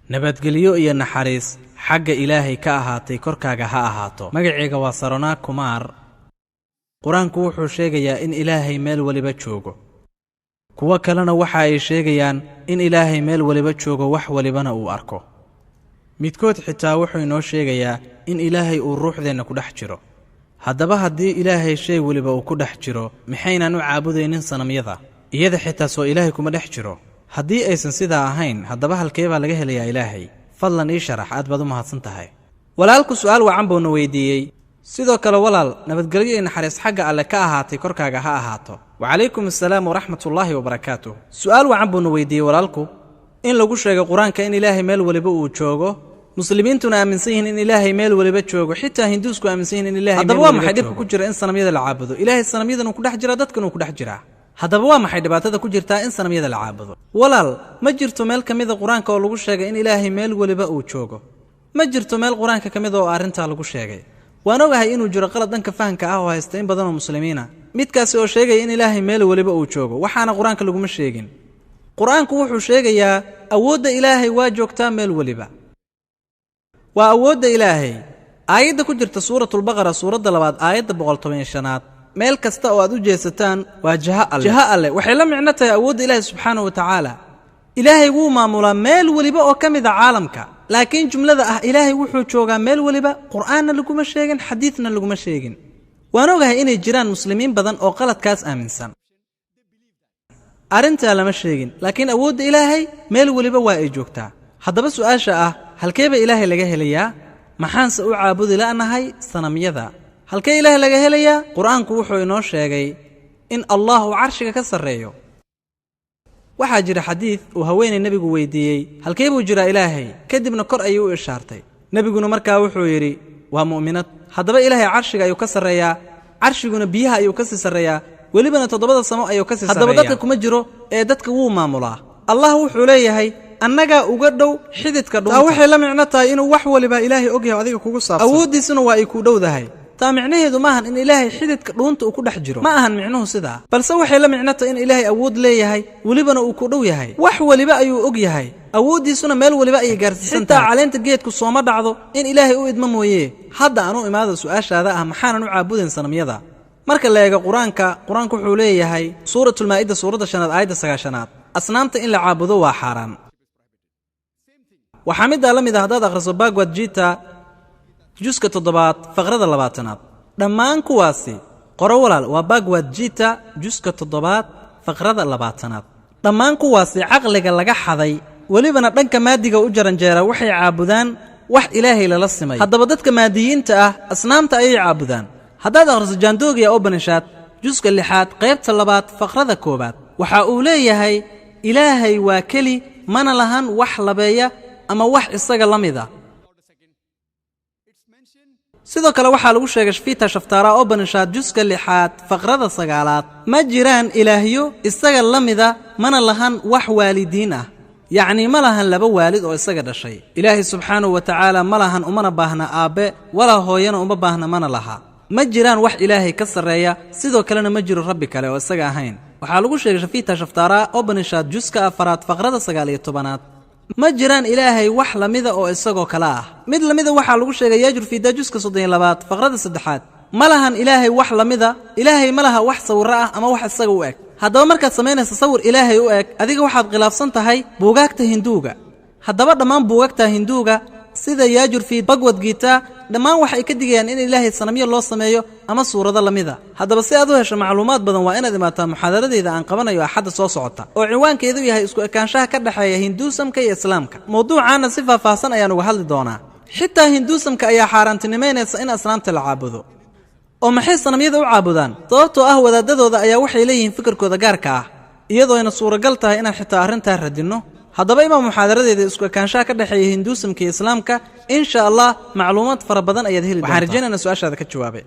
Nabadgelyo iyo naxariis xagga Ilaahay ka ahaatay korkaaga ha ahaato. Magacayga waa Saronaa Kumaar. Qur-aanku wuxuu sheegayaa in Ilaahay meel weliba joogo. Kuwo kalena waxa ay sheegayaan in Ilaahay meel weliba joogo, wax welibana uu arko. Midkood xitaa wuxuu inoo sheegayaa in Ilaahay uu ruuxdeenna ku dhex jiro. Haddaba haddii Ilaahay shay weliba uu ku dhex jiro, maxaynaan u caabudaynin sanamyada? Iyada xitaa soo Ilaahay kuma dhex jiro? Haddii aysan sidaa ahayn, haddaba halkee baa laga helayaa Ilaahay? Fadlan ii sharax, aad baad u mahadsan tahay. Walaalku su'aal wacan buuna weydiiyey. Sidoo kale walaal, nabadgelyo iyo naxariis xagga Alle ka ahaatay korkaaga ha ahaato. Wacalaykum assalaam waraxmatullaahi wabarakaatuh. Su'aal wacan buuna weydiiyey walaalku. In lagu sheegay Qur-aanka in Ilaahay meel weliba uu joogo, Muslimiintuna aaminsan yihiin in Ilaahay meel weliba joogo, xitaa Hinduusku aaminsan yihin in Ilahay. Haddaba waa maxay dhibka ku jira in sanamyada la caabudo? Ilaahay sanamyadan uu ku dhex jiraa, dadkan uu ku dhex jiraa. Haddaba waa maxay dhibaatada ku jirtaa in sanamyada la caabudo? Walaal, ma jirto meel ka mida Qur-aanka oo lagu sheegay in Ilaahay meel weliba uu joogo. Ma jirto meel Qur-aanka ka mida oo arrintaa lagu sheegay. Waan ogahay inuu jiro qalad dhanka fahamka ah oo haysta in badan oo Muslimiina, midkaasi oo sheegaya in Ilaahay meel weliba uu joogo, waxaana Qur-aanka laguma sheegin. Qur-aanku wuxuu sheegayaa awoodda Ilaahay waa joogtaa meel weliba, waa awoodda Ilaahay. Aayadda ku jirta Suuratulbaqara, suuradda labaad, aayadda 115aad, meel kasta oo aad u jeesataan waa jaho Alle. Jaho Alle waxay la micno tahay awoodda Ilaahay subxaanahu wa tacaala. Ilaahay wuu maamulaa meel weliba oo ka mid a caalamka, laakiin jumlada ah Ilaahay wuxuu joogaa meel weliba, Qur'aanna laguma sheegin, xadiidna laguma sheegin. Waan ogahay inay jiraan Muslimiin badan oo qaladkaas aaminsan. Arrintaa lama sheegin, laakiin awoodda Ilaahay meel weliba waa ay joogtaa. Haddaba su'aasha ah, halkee ba Ilaahay laga helayaa? Maxaanse u caabudi la'nahay sanamyada? Halkee Ilaahay laga helayaa? Qur-aanku wuxuu inoo sheegay in Allah uu carshiga ka sarreeyo. Waxaa jira xadiid uu haweenay Nebigu weydiiyey halkee buu jiraa Ilaahay, kadibna kor ayuu u ishaartay. Nebiguna markaa wuxuu yidhi waa mu'minad. Haddaba Ilaahay carshiga ayuu ka sarreeyaa, carshiguna biyaha ayuu ka sii sarreeyaa, welibana toddobada samo ayuu ka sii. Haddaba dadka kuma jiro ee dadka wuu maamulaa. Allah wuxuu leeyahay annagaa uga dhow xididka dhuunta. Taa waxay la micno tahay inuu wax waliba Ilaahay ogyahay adiga kugu saabsan. Awooddiisuna waa ay ku dhowdahay. Taa micnaheedu maahan in Ilaahay xididka dhuunta uu ku dhex jiro, ma ahan micnuhu sidaa, balse waxay la micno tahay in Ilaahay awood leeyahay, welibana uu ku dhow yahay, wax weliba ayuu og yahay, awooddiisuna meel weliba ayay gaarsiisan tahay. Xitaa caleenta geedku sooma dhacdo in Ilaahay u idmo mooye. Hadda aan u imaada su'aashaada ah, maxaanan u caabudayn sanamyada? Marka la eego Qur-aanka, Qur-aanku wuxuu leeyahay Suuratulmaa'ida, suuradda shanaad, aayadda 90aad, asnaamta in la caabudo waa xaaraan. Waxaa middaa la mid ah haddaad akhriso Bhagavad Gita, juska toddobaad, faqrada 20aad. Dhammaan kuwaasi qoro walaal, waa Bhagavad Gita, juska toddobaad, faqrada 20aad. Dhammaan kuwaasi caqliga laga xaday, welibana dhanka maadiga u jaranjeera, waxay caabudaan wax Ilaahay lala simay. Haddaba dadka maadiyiinta ah asnaamta ayay caabudaan. Haddaad akhriso Jaandogiya Upanishad, juska lixaad, qaybta labaad, faqrada koowaad, waxa uu leeyahay Ilaahay waa keli, mana lahan wax labeeya ama wax isaga la mid a. Sidoo kale waxaa lagu sheegay Shveta Shaftara Upanishad, juska lixaad, faqrada sagaalaad, ma jiraan ilaahyo isaga la mida, mana lahan wax waalidiin ah, yacnii ma lahan laba waalid oo isaga dhashay. Ilaahay subxaanahu wa tacaala ma lahan, umana baahna aabbe walaa hooyana uma baahna, mana laha. Ma jiraan wax Ilaahay ka sarreeya, sidoo kalena ma jiro rabbi kale oo isaga ahayn. Waxaa lagu sheegay Shveta Shaftara Upanishad, juska afaraad, faqrada 19aad, ma jiraan Ilaahay wax lamida oo isagoo kale ah. Mid lamida waxaa lagu sheegay Yajurveda, juska 32aad, faqrada saddexaad, ma lahan Ilaahay wax lamida. Ilaahay ma laha wax sawirro ah ama wax isaga u eg. Haddaba markaad samaynaysa sawir Ilaahay u eg, adiga waxaad khilaafsan tahay buugaagta Hinduuga. Haddaba dhammaan buugaagta Hinduuga sida Yajurveda, Bhagavad Gita, dhammaan waxay ka digayaan in Ilaahay sanamyo loo sameeyo ama suurado lamida. Haddaba si aad u hesho macluumaad badan, waa inaad imaataa muxaadaradeyda aan qabanayo Axadda soo socota oo cinwaankeedu yahay isku ekaanshaha ka dhexeeya Hinduusamka iyo Islaamka. Mawduucaana si faahfaahsan ayaan uga hadli doonaa. Xitaa Hinduusamka ayaa xaaraantinimaynaysa in asnaamta la caabudo. Oo maxay sanamyada u caabudaan? Sababtoo ah wadaadadooda ayaa waxay leeyihiin fikirkooda gaarka ah, iyadoo ayna suuragal tahay inaan xitaa arrintaa radinno. Haddaba imaa muxaadaradeeda isku ekaanshaha ka dhexeeya Hinduusamka iyo Islaamka, insha Allah macluumaad fara badan ayaad heli doontaa. Waxaan rajaynayna su-aashaada ka jawaabay.